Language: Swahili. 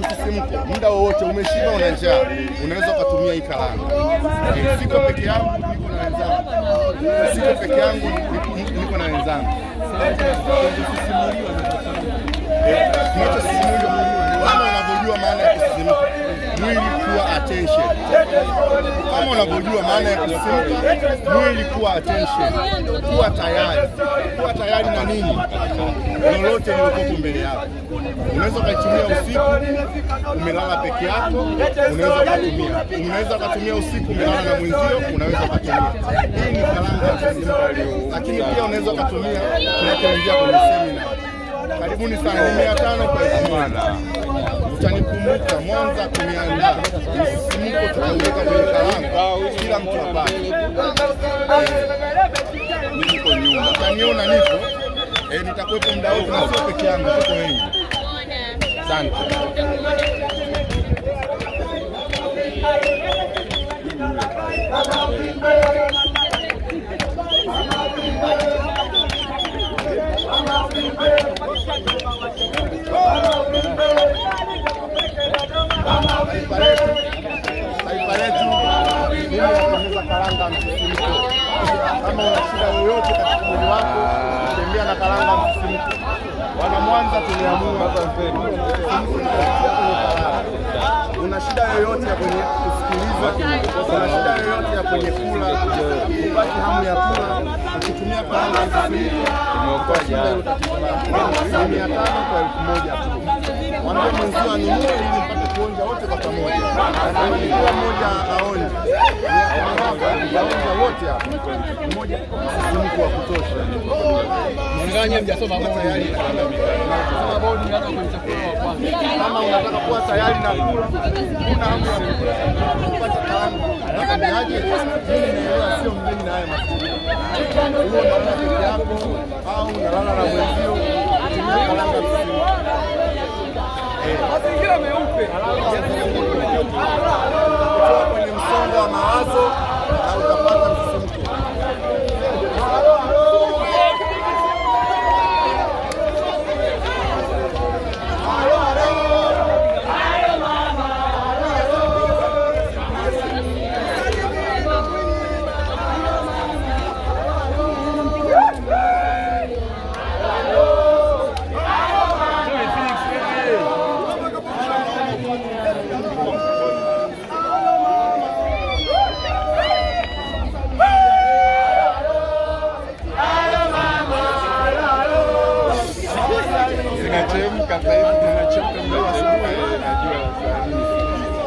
Karanga msisimko, muda wowote umeshiba una njaa, unaweza kutumia hii karanga. Siko peke yangu, niko na wenzangu. Siko peke yangu, niko na wenzangu. Kinachosimuliwa kama unavyojua maana ya kusisimka, mwili kuwa attention. Kama unavyojua maana ya kusisimka, mwili kuwa attention, kuwa tayari. Kuwa tayari na nini? Lolote lililokuwa mbele yako. Unaweza kuitumia usiku umelala peke yako, unaweza kutumia. Unaweza kutumia usiku umelala na mwenzio, unaweza kutumia. Hii ni karanga ya kusisimka. Lakini pia unaweza kutumia tunapoingia kwenye semina. Karibuni sana, ni 500 kwa 1000. Utanikumbuka Mwanza tumeandaa msisimko, tutauweka kwenye karanga, kila mtu apate. Niko nyuma, utaniona nipo. Nitakuwepo muda wote na sio peke yangu, tuko wengi. Asante. Taifa letu, mimi natengeneza karanga msisimko. Kama una shida yoyote katika mwili wako, tembea na karanga msisimko. Wana Mwanza tumeamua una shida yoyote ya kwenye kusikiliza, una shida yoyote ya kwenye kula, upate hamu ya kula, ukitumia karanga msisimko umeokoa hilo tatizo lako. 500 kwa 1000 tu. Mwambie mwenzio anunue ili mpate kuonja wote kwa pamoja. Natamani kila mmoja aonje. Aonje wote hapa. Mmoja msisimko wa kutosha. Mnganye mjasoma tayari. Soma bodi hata kwenye chakula wa kwanza. Kama unataka kuwa tayari na kula, una hamu ya kula, upate karanga. Nakwambiaje? Mimi naelewa sio mgeni na haya mazingira. Wewe unalala peke yako au unalala na mwenzio, tumia karanga msisimko. Mazingira meupe. Utakutoa kwenye msongo wa mawazo na utapata msisimko. Zinachemka sasa hivi, zinachemka mbele asubuhi, najua.